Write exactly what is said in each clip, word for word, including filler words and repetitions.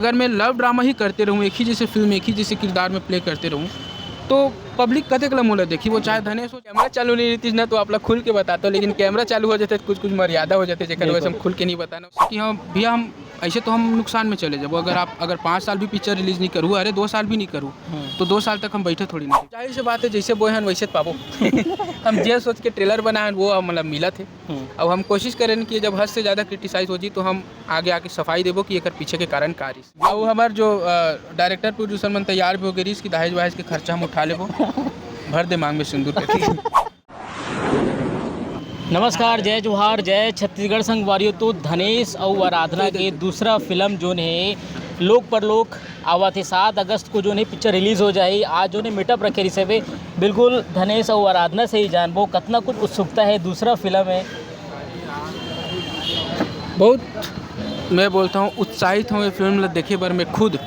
अगर मैं लव ड्रामा ही करते रहूँ, एक ही जैसे फिल्म, एक ही जैसे किरदार में प्ले करते रहूँ, तो पब्लिक कतेक ला मोला देखी, वो चाहे धनेश हो। कैमरा चालू नहीं रहती ना, तो आप ला खुल के बताता हूँ, लेकिन कैमरा चालू हो जाते तो कुछ कुछ मर्यादा हो जाते, जेकर वजह से हम बिल्कुल। खुल के नहीं बताना कि हाँ भैया, हम ऐसे तो हम नुकसान में चले जाबो। अगर आप, अगर पाँच साल भी पिक्चर रिलीज नहीं करू, अरे दो साल भी नहीं करू, हम्म। तो दो साल तक हम बैठे थोड़ी नहीं। जाहिर सी बात है, जैसे बोए हन वैसे तो पाबो। हम जे सोच के ट्रेलर बनाए हन, वो मतलब मिलत है। हम्म। अब हम कोशिश करें कि जब हद से ज़्यादा क्रिटिसाइज हो जी, तो हम आगे आके सफाई देबो कि एकर पीछे के कारण का रहिस। अउ हमार जो, अ, डायरेक्टर प्रोड्यूसर मन तैयार भी हो गए रहिस कि दहेज वहेज के खर्चा हम उठा लेबो, भर दे मांग में सिंदूर करके। नमस्कार, जय जोहार, जय छत्तीसगढ़ संगवारियों। तो धनेश अउ आराधना के दूसरा फिल्म जोन हे लोक परलोक आवत हे, सात अगस्त को जोन हे पिक्चर रिलीज हो जाही। आज जोन हे मीटअप रखे रहिस हवे, बिल्कुल धनेश अउ आराधना से ही जानबो कतना कुछ उत्सुकता हे, दूसरा फिल्म हे। बहुत, मैं बोलता हूँ, उत्साहित हूँ ये फिल्म ला देखे बर मैं खुद।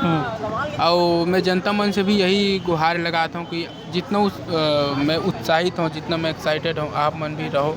हम्म। और मैं जनता मन से भी यही गुहार लगाता हूँ कि जितना उस, अ, मैं उत्साहित हूँ, जितना मैं एक्साइटेड हूँ, आप मन भी रहो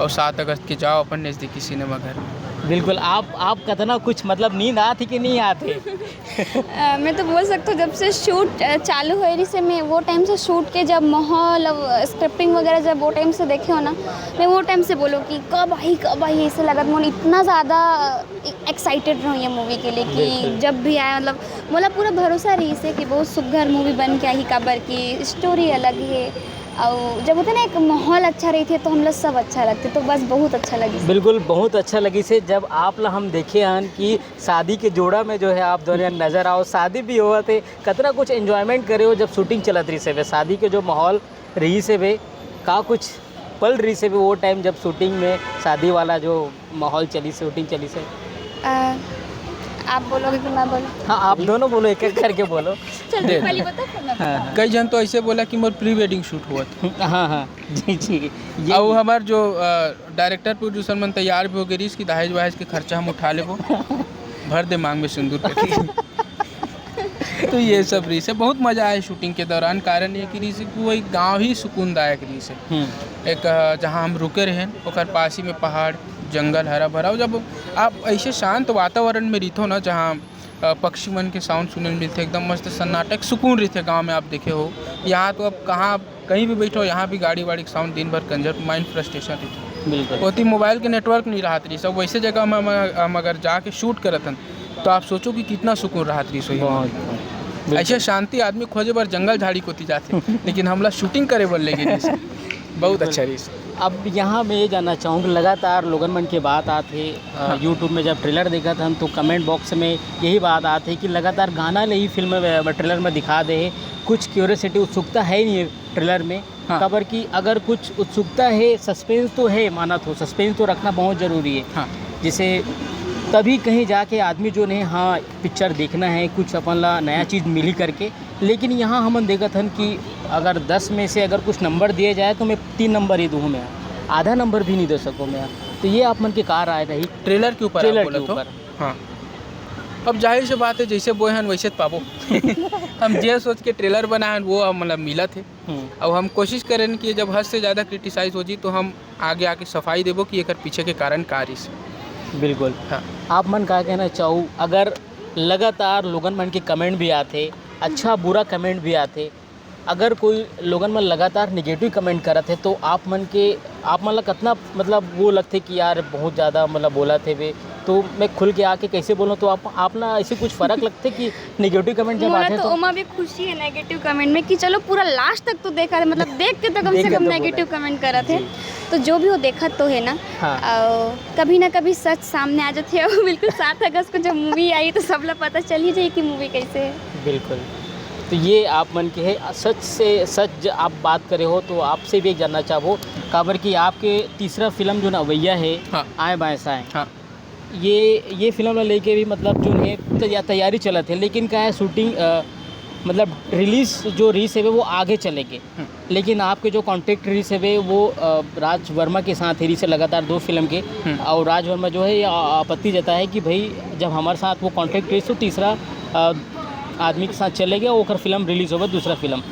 और सात अगस्त के जाओ अपन नज़दीकी सिनेमा घर में। बिल्कुल। आप, आप कतना कुछ, मतलब, नींद आत हे कि नहीं आत हे? अ, मैं तो बोल सकती हूँ, जब से शूट, अ, चालू होए रहिस हे, मैं वो टाइम से शूट के जब माहौल, अब स्क्रिप्टिंग वगैरह जब वो टाइम से देखे हो ना, मैं वो टाइम से बोलूँ कि कब आही, कब आही, ऐसे लगत मोला इतना ज़्यादा, अ, एक्साइटेड रहूँ ये मूवी के लिए कि बिल्कुल। जब भी आए, मतलब, मोला पूरा भरोसा रहिस हे कि बहुत सुघर मूवी बन के आही, काबर की स्टोरी अलग हे। और जब होते ना, एक माहौल अच्छा रहिथे, तो हमला सब अच्छा लगथे, तो बस बहुत अच्छा लगिस। बिल्कुल, बहुत अच्छा लगिस हे। जब आप ला हम देखे हन कि शादी के जोड़ा में जो है आप दोनों नजर आओ, शादी भी होवत हे, कतना कुछ एंजॉयमेंट करे हो जब शूटिंग चलत रहिस हे, शादी के जो माहौल रहिस हे, का कुछ पल रहिस हे वो टाइम जब शूटिंग में शादी वाला जो माहौल चलिस, शूटिंग चलिस हे? अ, आप बोलोगे कि मैं बोलूँ? हाँ, आप दोनों बोलो, एक एक करके बोलो। चल, दे। पहले बता, फिर मैं हाँ, बताऊँ। हाँ। कई जन तो ऐसे बोला कि मोर प्री वेडिंग शूट हुआ था। हाँ, हाँ, जी, जी। ये अउ हमार जो, अ, डायरेक्टर प्रोड्यूसर मन तैयार भी हो गए रहिस कि दहेज वहेज के खर्चा हम उठा लेबो, भर दे मांग में सिंदूर करके। तो ये सब रहिस हे। बहुत मजा आए शूटिंग के दौरान। कारण ये कि रहिस हे कि वो एक गाँव ही सुकूनदायक रहिस हे। हम्म। एक, अ, जहाँ हम रुके रहेन, ओकर पास ही में पहाड़, जंगल, हरा भरा। और जब आप ऐसे शांत वातावरण में रहिथो ना, जहाँ, अ, पक्षी मन के साउंड सुने ल मिलथे, एकदम मस्त सन्नाटा, सुकून रहिथे। गाँव में आप देखे हो, यहाँ तो अब कहाँ, कहीं भी बैठो, यहाँ भी गाड़ी वाड़ी के साउंड, दिन भर कंजर, माइंड फ्रस्ट्रेशन रहिथे। बिल्कुल। ओती मोबाइल के नेटवर्क नहीं रहत रहिस। अब वैसे जगह में हम, हम अगर जाके शूट करत हन, तो आप सोचो कि कितना सुकून रहत रहिस होही। बहुत, बहुत। बिल्कुल। ऐसे शांति आदमी खोजे बर जंगल झाड़ी कोती जाथे, लेकिन हमला शूटिंग करे बर लेगे रहिस। बहुत बिल्कुल। अच्छा रहिस। अब यहाँ मैं ये जानना चाहूँ कि लगातार लोगन मन के बात आत हे, अ, हाँ। YouTube में जब ट्रेलर देखत हन तो कमेंट बॉक्स में यही बात आत हे कि लगातार गाना ले ही फिल्म में, ट्रेलर में दिखा दे हे, कुछ क्यूरियोसिटी, उत्सुकता है ही नहीं है ट्रेलर में। हाँ। काबर कि अगर कुछ उत्सुकता है, सस्पेंस तो है, मानत हो, सस्पेंस तो रखना बहुत जरूरी है। हाँ। जैसे तभी कहीं जाके आदमी जो नहीं, हाँ, पिक्चर देखना है, कुछ अपन ला नया चीज़ मिली करके। लेकिन यहाँ हमन देखत हन कि अगर दस में से अगर कुछ नंबर दिए जाए तो मैं तीन नंबर ही दूँ मैं, आधा नंबर भी नहीं दे सकूँ मैं। तो ये आप मन के का राय रही? ट्रेलर के ऊपर आप ट्रेलर के बोलत हो? ऊपर। हाँ। अब जाहिर सी बात है, जैसे बोए हन वैसे तो पाबो। हम जे सोच के ट्रेलर बनाए हन, वो हम, मतलब, मिलत हे। हम्म। अब हम कोशिश करें कि जब हद से ज़्यादा क्रिटिसाइज हो जी, तो हम आगे आके सफाई देबो कि एकर पीछे के कारण का रहिस। बिल्कुल। हाँ। आप मन का कहना चाहू, अगर लगातार लोगन मन के कमेंट भी आथे, अच्छा बुरा कमेंट भी आथे, अगर कोई लोगन मन लगातार नेगेटिव कमेंट करत हे, तो आप मन के, आप मन ला कतना, मतलब, वो लगथे कि यार, बहुत ज़्यादा, मतलब, बोलत हे बे, तो मैं खुल के आके कैसे बोलूँ? तो आप, आप ना ऐसे कुछ फर्क लगथे कि नेगेटिव कमेंट जब मोला आथे तो तो? ओमा भी खुशी है नेगेटिव कमेंट में कि चलो पूरा लास्ट तक तो देखा है, मतलब देख के तो कम देख से के कम तो बोला। नेगेटिव कमेंट करत है। जी। तो जो भी हो देखत तो है ना, हाँ। अ, कभी ना कभी सच सामने आ जाथे। और बिल्कुल सात अगस्त को जब मूवी आई तो सब ला पता चल ही जाए कि मूवी कैसे है। बिल्कुल। तो ये आप मन के है, सच से सच ज-, आप बात करे हो तो आपसे भी एक जानना चाहबो, काबर कि आपके तीसरा फिल्म जो ना अवैया है, हाँ। आए बाएं साएं। हाँ। ये, ये फिल्म ला लेके भी मतलब जो है तैया-, तैयारी चलत है, लेकिन का है शूटिंग, अ, मतलब रिलीज जो रहिस है वो आगे चले गए। हम्म। लेकिन आपके जो कॉन्ट्रैक्ट रहिस है वो, अ, राज वर्मा के साथ ही रहिस है लगातार दो फिल्म के। हम्म। और राज वर्मा जो है ये आ-, आपत्ति जताया है कि भाई जब हमारे साथ वो कॉन्ट्रैक्ट रहिस तो तीसरा, अ, आदमी के साथ चले गए, ओकर फिल्म रिलीज होगा दूसरा फिल्म।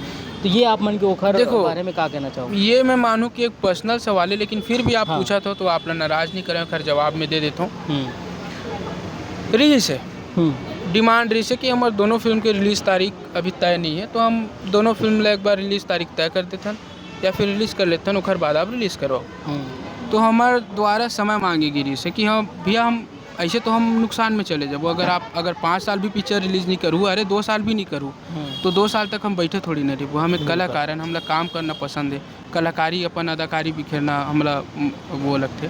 तो ये आप मन के ओखर देखो, बारे में का कहना चाहो? ये मैं मानूँ कि एक पर्सनल सवाल है, लेकिन फिर भी आप हाँ। पूछत हो तो आप ला नाराज नहीं करें, ओखर जवाब में दे देता हूँ। हम्म। रहिस है। हम्म। डिमांड रहिस हे कि हमर दोनों फिल्म के रिलीज तारीख अभी तय नहीं है, तो हम दोनों फिल्म ला एक बार रिलीज तारीख तय कर देथन या फिर रिलीज कर लेथन, ओखर बाद आप रिलीज करवाओ। हम्म। तो हमर द्वारा समय मांगे गिरिस हे कि हाँ भैया, हम ऐसे तो हम नुकसान में चले जाबो। अगर आप, अगर पाँच साल भी पिक्चर रिलीज नहीं करू, अरे दो साल भी नहीं करू, हम्म। तो दो साल तक हम बैठे थोड़ी ना रहबो। हम एक बिल्कुल। कलाकार हन, हमला काम करना पसंद है, कलाकारी अपन अदाकारी बिखेरना हमला, उम, वो लगथे।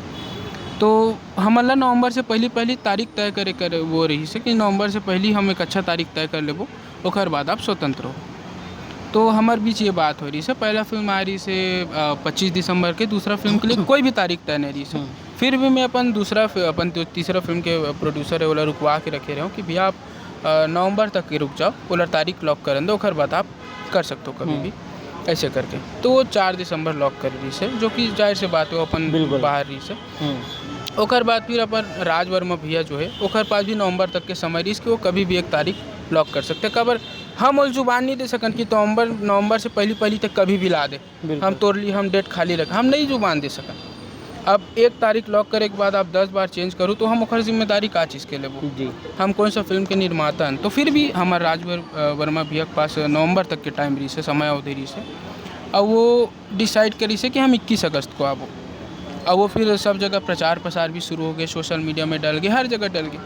तो हमन ला नवंबर से पहली, पहली तारीख तय करे, करे वो रहिस हे कि नवंबर से पहली हम एक अच्छा तारीख तय कर लेबो, ओकर बाद आप स्वतंत्र हो। तो हमर बीच ये बात हो रहिस हे, पहला फिल्म आ रहिस हे, अ, पच्चीस दिसंबर के, दूसरा फिल्म के लिए कोई भी तारीख तय नहीं रहिस हे। हम्म। फिर भी मैं अपन दूसरा फि-, अपन जो तीसरा फिल्म के प्रोड्यूसर है, ओला रुकवा के रखे रहे हूँ कि भैया आप, अ, नवंबर तक के रुक जाओ, ओला तारीख लॉक करन दो, ओकर बाद आप कर सकते हो कभी हम्म। भी, ऐसे करके। तो वो चार दिसंबर लॉक कर रहिस हे, जो कि जाहिर से बात है, वो अपन बिल्कुल। बाहर रहिस हे। हम्म। ओकर बाद फिर अपन राजवर्मा भैया जो है, ओकर पास भी नवंबर तक के समय रहिस कि वो कभी भी एक तारीख लॉक कर सकते। काबर हम ओला जुबान नहीं दे सकन कि नवंबर, नवंबर से पहली, पहली तक कभी भी ला दे। बिल्कुल। हम तोर लिए हम डेट खाली रख, हम नहीं जुबान दे सकन। अब एक तारीख लॉक करे के बाद आप दस बार चेंज करू, तो हम ओकर जिम्मेदारी का चीज़ के लेबो? जी। हम कौन सा फिल्म के निर्माता हन? तो फिर भी हमार राजवर-, अ, वर्मा भैया के पास नवंबर तक के टाइम रहिस हे, समय अवधि रहिस हे। अब वो डिसाइड करिस हे कि हम इक्कीस अगस्त को आबो। अब वो फिर सब जगह प्रचार प्रसार भी शुरू हो गए, सोशल मीडिया में डल गए, हर जगह डल गए।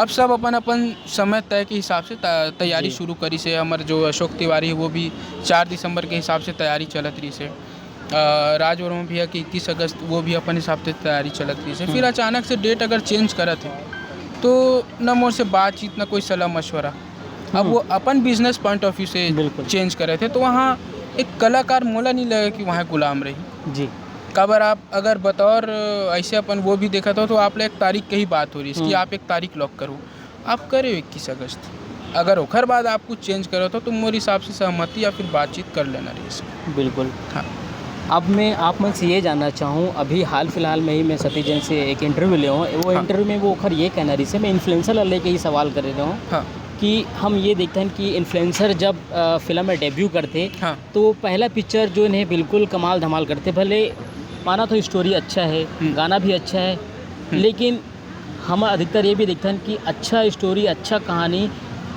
अब सब अपन अपन समय तय के हिसाब से त-, तैयारी जी। शुरू करिस हे। हमर जो अशोक तिवारी है, वो भी चार दिसंबर के हिसाब से तैयारी चलत रहिस हे। अ, राजवर्मा भैया के इक्कीस अगस्त, वो भी अपन हिसाब से तैयारी चलत रहिस हे। फिर हम्म। अचानक से डेट अगर चेंज करत है, तो न मोर से बातचीत, न कोई सलाह मशवरा। अब हम्म। वो अपन बिजनेस पॉइंट ऑफ व्यू से बिल्कुल। चेंज करत है, तो वहाँ एक कलाकार मोला नहीं लगे कि वहाँ गुलाम रही। जी। काबर आप अगर बतौर ऐसे अपन वो भी देखत हो, तो आप ला एक तारीख के ही बात हो रहिस कि हम्म। आप एक तारीख लॉक करो, आप करे हो इक्कीस अगस्त। अगर ओखर बाद आप कुछ चेंज करत हो, तो मोर हिसाब से सहमति या फिर बातचीत कर लेना रहिस। बिल्कुल। हाँ। अब मैं आप मन से ये जानना चाहूँ, अभी हाल फिलहाल में ही मैं सतीश जैन से एक इंटरव्यू ले हूँ, वो हाँ। इंटरव्यू में वो ओखर ये कहना रहिस हे, मैं इन्फ्लुएंसर ला लेके ही सवाल करे रहे हूँ हाँ। कि हम ये देखते हैं कि इन्फ्लुएंसर जब, अ, फिल्म में डेब्यू करथे, हाँ। तो पहला पिक्चर जो इन्हें बिल्कुल कमाल धमाल करथे, भले माना तो स्टोरी अच्छा है, हम्म। गाना भी अच्छा है, हम्म। लेकिन हम अधिकतर ये भी देखथन कि अच्छा स्टोरी, अच्छा कहानी,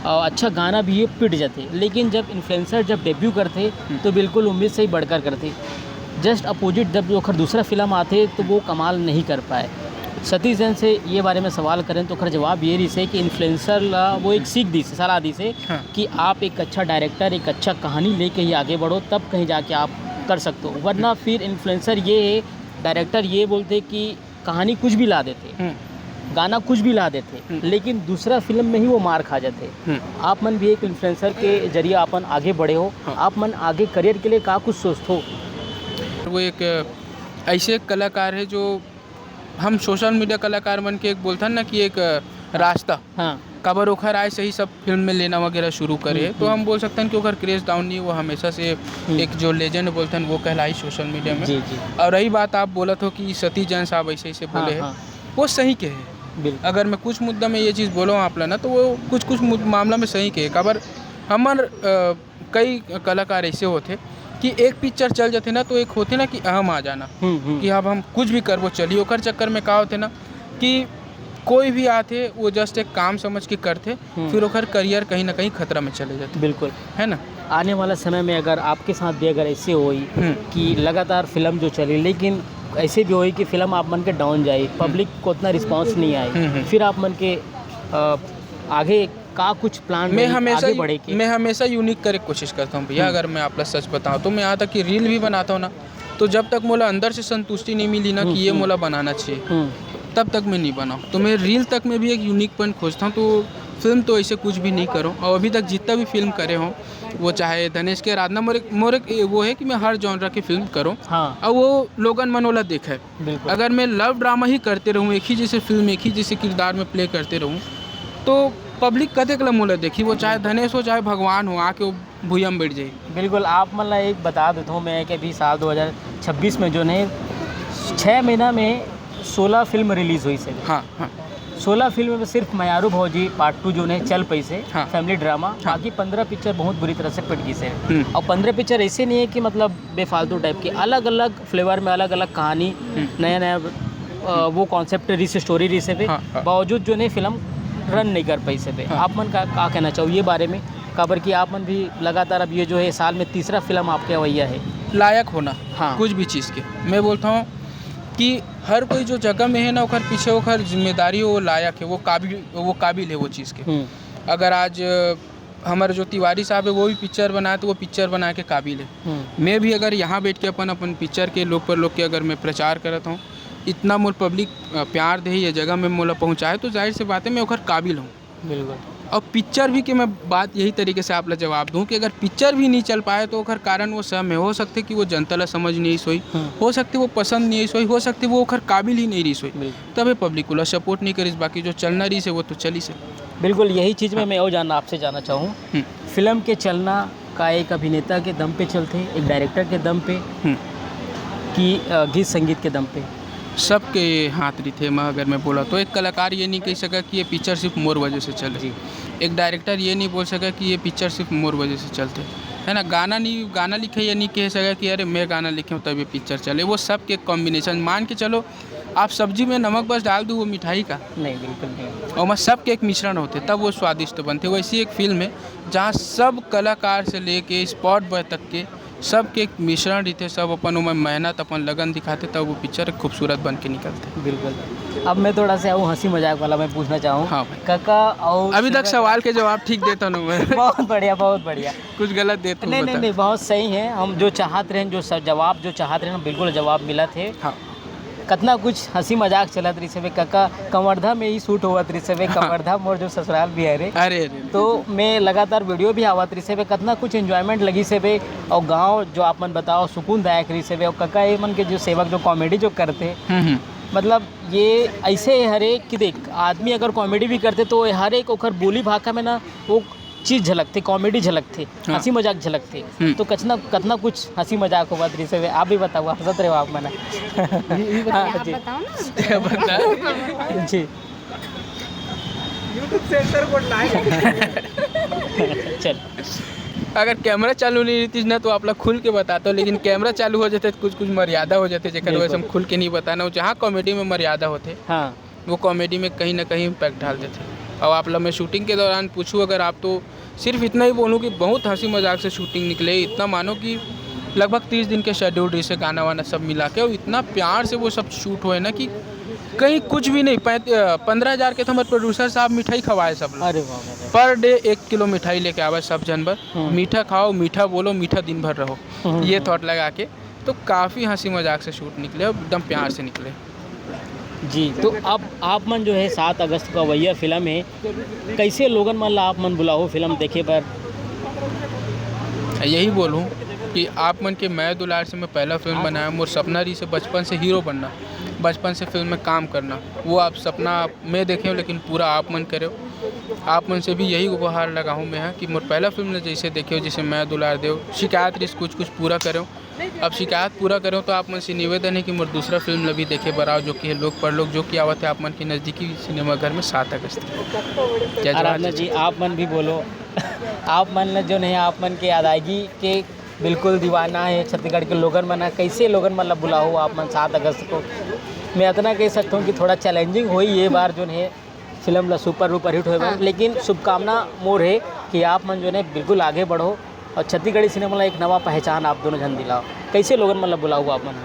अ, अच्छा गाना भी ये पिट जाथे, लेकिन जब इन्फ्लुएंसर जब डेब्यू करथे, हम्म। तो बिल्कुल उम्मीद से ही बढ़कर करथे। जस्ट अपोजिट, जब ओखर दूसरा फिल्म आथे, तो वो कमाल नहीं कर पाए। सतीश जैन से ये बारे में सवाल करें, तो ओखर जवाब ये रहिस हे कि इन्फ्लुएंसर ला वो एक सीख दिस, सलाह दिस हे हाँ। कि आप एक अच्छा डायरेक्टर, एक अच्छा कहानी लेके ही आगे बढ़ो, तब कहीं जाके आप कर सकते हो। वरना फिर इन्फ्लुएंसर ये है, डायरेक्टर ये बोलथे कि कहानी कुछ भी ला देथे, हम्म। गाना कुछ भी ला देथे, हम्म। लेकिन दूसरा फिल्म में ही वो मार खा जाथे। हम्म। आप मन भी एक इन्फ्लुएंसर के जरिए अपन आगे बढ़े हो, हाँ। आप मन आगे करियर के लिए का कुछ सोचथो? वो एक ऐसे कलाकार है जो हम सोशल मीडिया कलाकार मन के एक बोलथन ना कि एक रास्ता। हाँ। काबर ओखर आय से ही सब फिल्म में लेना वगैरह शुरू करे, हम्म, तो हम्म। हम बोल सकथन कि ओखर क्रेज डाउन नहीं, वो हमेशा से हम्म। एक जो लेजेंड बोलथन, वो कहलाई सोशल मीडिया में। जी, जी। और रही बात, आप बोलत हो कि सतीश जैन साहब ऐसे, ऐसे हाँ, बोले हैं, हाँ। वो सही कहे हैं। बिल्कुल। अगर मैं कुछ मुद्दा में ये चीज़ बोलूँ आप ला ना, तो वो कुछ, कुछ मुद-, मामला में सही कहे, काबर हमर, अ, कई कलाकार ऐसे होथे कि एक पिक्चर चल जाथे ना, तो एक होथे ना कि अहम आ जाना, हम्म, हम्म। कि अब हम कुछ भी करबो, चलिए। ओकर चक्कर में का होथे ना कि कोई भी आथे, वो जस्ट एक काम समझ के करथे, हम्म। फिर ओकर करियर कहीं ना कहीं खतरा में चले जाथे। बिल्कुल। है ना? आने वाला समय में अगर आपके साथ भी अगर ऐसे होई हम्म। कि लगातार फिल्म जो चली, लेकिन ऐसे भी होई कि फिल्म आप मन के डाउन जाए, हम्म। पब्लिक को उतना रिस्पॉन्स नहीं आए, हम्म, हम्म। फिर आप मन के, अ, आगे का कुछ प्लान मैं रही हमेशा आगे यू-, बढ़े के? मैं हमेशा यूनिक करे के कोशिश करता हूँ भैया। हम्म। अगर मैं आप ला सच बताऊँ तो मैं यहाँ तक कि रील भी बनाता हूँ ना, तो जब तक मोला अंदर से संतुष्टि नहीं मिली ना हम्म, कि ये हम्म। मोला बनाना चाहिए, हम्म। तब तक मैं नहीं बनाऊँ। तो मैं रील तक में भी एक यूनिक पॉइंट खोजता हूँ। तो फिल्म तो ऐसे कुछ भी नहीं करूँ, और अभी तक जितना भी फिल्म करे हों, वो चाहे धनेश के आराधना, मोर एक, मोर एक ये वो है कि मैं हर जॉनर की फिल्म करूँ, हाँ। और वो लोगन मन ओला देखे। बिल्कुल। अगर मैं लव ड्रामा ही करते रहूँ, एक ही जैसे फिल्म, एक ही जैसे किरदार में प्ले करते रहूँ, तो पब्लिक कतेक ला मोला देखी, वो चाहे धनेश हो, चाहे भगवान हो, आके वो भुइयां में बैठ जाई। बिल्कुल, आप मन ला एक बता देता हूँ मैं कि अभी साल दो हज़ार छब्बीस में जो ने छः महीना में सोलह फिल्म रिलीज हुई से। हाँ, हाँ। सोलह फिल्म में सिर्फ मयारू भौजी पार्ट टू जो ने चल पाई से, हाँ। फैमिली ड्रामा, हाँ। बाकी पन्द्रह पिक्चर बहुत बुरी तरह से पिट गई से। हम्म। और पन्द्रह पिक्चर ऐसे नहीं है कि मतलब बेफालतू टाइप की, अलग-अलग फ्लेवर में अलग-अलग कहानी, हम्म। नया-नया, अ, वो कॉन्सेप्ट रहिस, स्टोरी रहिस हे, हाँ, हाँ। बावजूद जो ने फिल्म रन नहीं कर पाइस हवे। हाँ। आप मन का, का कहना चाहहू ये बारे में? काबर कि आप मन भी लगातार, अब ये जो है साल में तीसरा फिल्म आपके अवइया है। लायक होना हाँ। कुछ भी चीज़ के, मैं बोलता हूँ कि हर कोई जो जगह में है ना, ओकर पीछे ओकर जिम्मेदारी, वो लायक है, वो काबिल, वो काबिल है वो चीज़ के। हम्म। अगर आज, अ, हमारे जो तिवारी साहब है, वो भी पिक्चर बनाए तो वो पिक्चर बना के काबिल है। हम्म। मैं भी अगर यहाँ बैठ के अपन, अपन पिक्चर के लोग पर लोग के अगर मैं प्रचार करत हूँ, इतना मोर पब्लिक, अ, प्यार दे ये जगह में मोला पहुँचाए, तो जाहिर सी बात है मैं ओकर काबिल हूँ। बिल्कुल। और पिक्चर भी के मैं बात यही तरीके से आप ला जवाब दूँ कि अगर पिक्चर भी नहीं चल पाए तो ओकर कारण वो सब में हो सकथे कि वो जनता ला समझ नहीं सोई, हम्म। हो सकथे वो पसंद नहीं सोई, हो सकथे वो ओकर काबिल ही नहीं रही सोई, बिल्कुल। तबे पब्लिक ओला सपोर्ट नहीं करिस, बाकी जो चलना रहिस हे वो तो चलिस हे। बिल्कुल, यही चीज़ में हाँ। मैं और जानना, आपसे जानना चाहूँ, हम्म। फिल्म के चलना का एक अभिनेता के दम पे चलथे, एक डायरेक्टर के दम पे हम्म। कि, अ, गीत संगीत के दम पे? सबके हाथ रहिथे। मैं अगर मैं बोला तो एक कलाकार ये नहीं कह सका कि ये पिक्चर सिर्फ मोर वजह से चले। जी। एक डायरेक्टर ये नहीं बोल सका कि ये पिक्चर सिर्फ मोर वजह से चलथे, है ना? गाना नहीं, गाना लिखे ये नहीं कह सका कि अरे मैं गाना लिखे हूँ तब ये पिक्चर चले। वो सबके कॉम्बिनेशन, मान के चलो आप सब्जी में नमक बस डाल दो, वो मिठाई का नहीं, बिल्कुल नहीं। और मैं सबके एक मिश्रण होथे तब वो स्वादिष्ट बनथे। वैसी एक फिल्म है जहाँ सब कलाकार से लेके स्पॉट बॉय तक के सबके एक मिश्रण रहिथे, सब अपन ओमे मेहनत, अपन लगन दिखाथे, तब वो पिक्चर खूबसूरत बन के निकलथे। बिल्कुल। अब मैं थोड़ा सा वो हंसी मजाक वाला मैं पूछना चाहूँ। हाँ भाई। काका और अभी तक सिंगर सवाल के जवाब ठीक देता हूँ मैं। बहुत बढ़िया, बहुत बढ़िया। कुछ गलत देता हूँ, नहीं, नहीं, बता। नहीं, बहुत सही है। हम जो चाहत रहे, जो स-, जवाब जो चाहत रहे, बिल्कुल जवाब मिलत हे। हाँ। कतना कुछ हंसी मजाक चलत रहिस हवे काका, कवर्धा में ही शूट होवत रहिस हवे, हाँ। कवर्धा मोर जो ससुराल भी हरे। अरे, अरे, अरे। तो मैं लगातार वीडियो भी आवत रहिस हवे, कतना कुछ एंजॉयमेंट लगिस हवे, और गाँव जो आप मन बताओ सुकूनदायक रहिस हवे, और काका ये मन के जो सेवक जो कॉमेडी जो करथे, हम्म, हम्म। मतलब ये ऐसे हरे कि देख, आदमी अगर कॉमेडी भी करथे तो हर एक ओकर बोली भाखा में ना वो चीज झलकथे, कॉमेडी झलकथे, हाँ। हंसी मजाक झलकथे। हम्म। तो कतना, कतना कुछ हंसी मजाक होवत रहिस हवे, आप भी बताओ, हंसत रहो आप मन। ये, ये बताओ। हाँ, आप जी। बताओ ना। बता। जी। YouTube सेंसर बोर्ड लाए। चल। अगर कैमरा चालू नहीं रहती ना तो आप लोग खुल के बताता, लेकिन कैमरा चालू हो जाते तो कुछ, कुछ मर्यादा हो जाते, जेकर वजह से हम बिल्कुल। खुल के नहीं बताना। जहाँ कॉमेडी में मर्यादा होथे, हाँ। वो कॉमेडी में कहीं ना कहीं इम्पैक्ट डाल देथे। और आप लोग, मैं शूटिंग के दौरान पूछूँ अगर आप, तो सिर्फ इतना ही बोलूँ कि बहुत हंसी मजाक से शूटिंग निकले। इतना मानो कि लगभग तीस दिन के शेड्यूल रहिस हे, गाना वाना सब मिला के, और इतना प्यार से वो सब शूट होए ना कि कहीं कुछ भी नहीं। पैंत-, अ, पन्द्रह हज़ार के तो हमारे प्रोड्यूसर साहब मिठाई खवाए सब लोग। अरे वाह, वाह, वाह। पर डे एक किलो मिठाई लेके आवे सब जन बर। हम्म। मीठा खाओ, मीठा बोलो, मीठा दिन भर रहो। हम्म, ये हम्म। थॉट लगा के, तो काफ़ी हंसी मजाक से शूट निकले और एकदम प्यार से निकले। जी, तो अब आप मन जो है सात अगस्त का अवइया फिल्म है, कैसे लोगन मन ला आप मन बुलाओ फिल्म देखे बर? यही बोलूँ कि आप मन के मया दुलार से मैं पहला फिल्म बनाया, मोर सपना रहिस हे बचपन से हीरो बनना, बचपन से फिल्म में काम करना, वो आप सपना मैं देखे हूँ, लेकिन पूरा आप मन करे हो। आप मन से भी यही उपहार लगाहूँ मैं, हाँ, कि मोर पहला फिल्म ल जैसे देखे हो, जैसे मया दुलार देव, शिकायत रहिस कुछ, कुछ पूरा करे हो। अब शिकायत पूरा करे हो तो आप मन से निवेदन है कि मोर दूसरा फिल्म ल भी देखे बर आओ, जो कि है लोग परलोक, जो कि आवत है आप मन के नज़दीकी सिनेमा घर में सात अगस्त के। जय जोहार, आराधना जय जी, छत्तीसगढ़। आप मन भी बोलो। आप मन ल जो नहीं, आप मन के अदायगी के बिल्कुल दीवाना है छत्तीसगढ़ के लोगन मन ह। कैसे लोगन मन ल बुलाहू आप मन सात अगस्त को? मैं इतना कह सकता हूँ कि थोड़ा चैलेंजिंग होही ये बार जो है फिल्म ला सुपर डुपर हिट होए बर, हाँ। लेकिन शुभकामना मोर हे कि आप मन जो है बिल्कुल आगे बढ़ो और छत्तीसगढ़ी सिनेमा ला एक नवा पहचान आप दोनों झन दिलाओ। कैसे लोगन मन ला बुलाहू आप मन ह?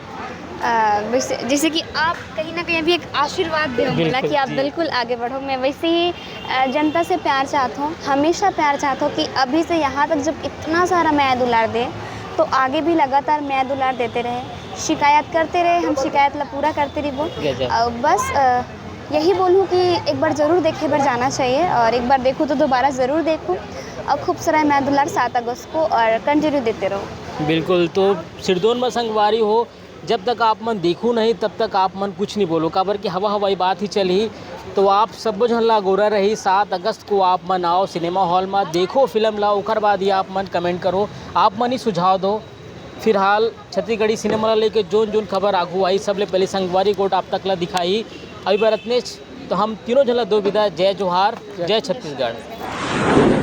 अ, वैसे, जैसे कि आप कहीं ना कहीं अभी एक आशीर्वाद दे हो मोला बिल्कुल, कि आप जी। बिल्कुल आगे बढ़ो, मैं वैसे ही, अ, जनता से प्यार चाहत हूँ, हमेशा प्यार चाहत हूँ कि अभी से यहाँ तक जब इतना सारा मया दुलार दे, तो आगे भी लगातार मया दुलार देते रहे, शिकायत करते रहे, हम शिकायत ला पूरा करते रहिबो। गजब। अ, बस, अ, यही बोलूँ कि एक बार ज़रूर देखे बर जाना चाहिए और एक बार देखूँ तो दोबारा ज़रूर देखूँ। और खूब सारा मया दुलार सात अगस्त को और कंटिन्यू देते रहो। बिल्कुल, तो सिरदोन में संगवारी हो, जब तक आप मन देखू नहीं, तब तक आप मन कुछ नहीं बोलो, काबर कि हवा हवाई बात ही चलही। तो आप सब्बो झन ला गोरा रही, सात अगस्त को आप मन आओ सिनेमा हॉल में, देखो फिल्म ला, ओकर बाद ही आप मन कमेंट करो, आप मन ही सुझाव दो। फिलहाल छत्तीसगढ़ी सिनेमा ला लेके जोन जोन खबर आगू आई, सबले पहले संगवारी गोठ आप तक ला दिखाई। अभी बर अतनेच, तो हम तीनों झन ला दो विदा, जय जोहार, जय छत्तीसगढ़।